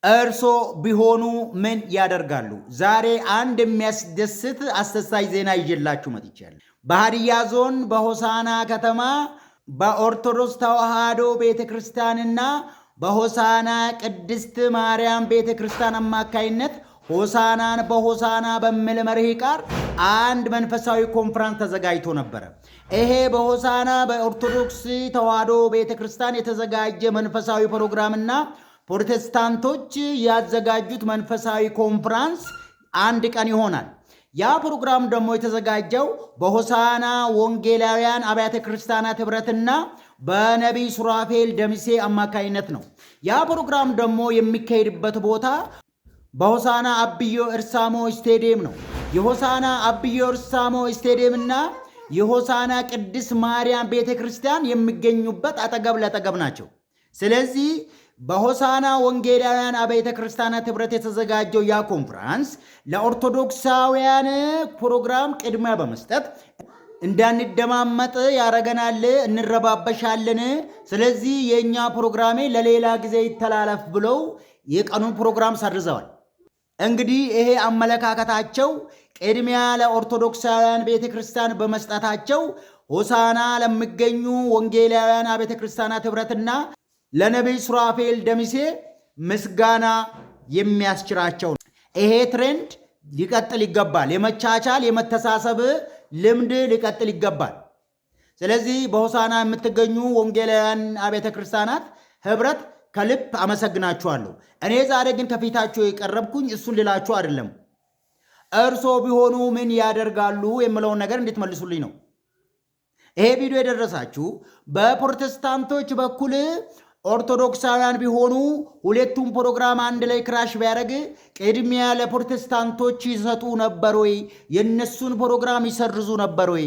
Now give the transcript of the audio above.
እርሶ ቢሆኑ ምን ያደርጋሉ? ዛሬ አንድ የሚያስደስት አስደሳች ዜና ይዤላችሁ መጥቻለሁ። በሀዲያ ዞን በሆሳና ከተማ በኦርቶዶክስ ተዋሕዶ ቤተ ክርስቲያንና በሆሳና ቅድስት ማርያም ቤተ ክርስቲያን አማካይነት ሆሳናን በሆሳና በሚል መሪ ቃል አንድ መንፈሳዊ ኮንፈረንስ ተዘጋጅቶ ነበረ። ይሄ በሆሳና በኦርቶዶክስ ተዋሕዶ ቤተ ክርስቲያን የተዘጋጀ መንፈሳዊ ፕሮግራምና ፕሮቴስታንቶች ያዘጋጁት መንፈሳዊ ኮንፈረንስ አንድ ቀን ይሆናል። ያ ፕሮግራም ደግሞ የተዘጋጀው በሆሳና ወንጌላውያን አብያተ ክርስቲያናት ኅብረትና በነቢይ ሱራፌል ደምሴ አማካይነት ነው። ያ ፕሮግራም ደግሞ የሚካሄድበት ቦታ በሆሳና አብዮ እርሳሞ ስቴዲየም ነው። የሆሳና አብዮ እርሳሞ ስቴዲየምና የሆሳና ቅድስት ማርያም ቤተ ክርስቲያን የሚገኙበት አጠገብ ለአጠገብ ናቸው። ስለዚህ በሆሳና ወንጌላውያን አብያተ ክርስቲያናት ኅብረት የተዘጋጀው ያ ኮንፈረንስ ለኦርቶዶክሳውያን ፕሮግራም ቅድሚያ በመስጠት እንዳንደማመጥ ያረገናል፣ እንረባበሻለን። ስለዚህ የእኛ ፕሮግራሜ ለሌላ ጊዜ ይተላለፍ ብለው የቀኑን ፕሮግራም ሰርዘዋል። እንግዲህ ይሄ አመለካከታቸው ቅድሚያ ለኦርቶዶክሳውያን ቤተ ክርስቲያን በመስጠታቸው ሆሳና ለሚገኙ ወንጌላውያን አብያተ ክርስቲያናት ኅብረትና ለነቢይ ሱራፌል ደምሴ ምስጋና የሚያስችራቸው ነው። ይሄ trend ሊቀጥል ይገባል። የመቻቻል የመተሳሰብ ልምድ ሊቀጥል ይገባል። ስለዚህ በሆሳና የምትገኙ ወንጌላውያን አብያተ ክርስቲያናት ኅብረት ከልብ አመሰግናችኋለሁ። እኔ ዛሬ ግን ከፊታችሁ የቀረብኩኝ እሱን ልላችሁ አይደለም። እርሶ ቢሆኑ ምን ያደርጋሉ የምለውን ነገር እንድትመልሱልኝ ነው። ይሄ ቪዲዮ የደረሳችሁ በፕሮቴስታንቶች በኩል ኦርቶዶክሳውያን ቢሆኑ ሁለቱም ፕሮግራም አንድ ላይ crash ቢያደርግ ቅድሚያ ለፕሮቴስታንቶች ይሰጡ ነበር ወይ? የእነሱን ፕሮግራም ይሰርዙ ነበር ወይ?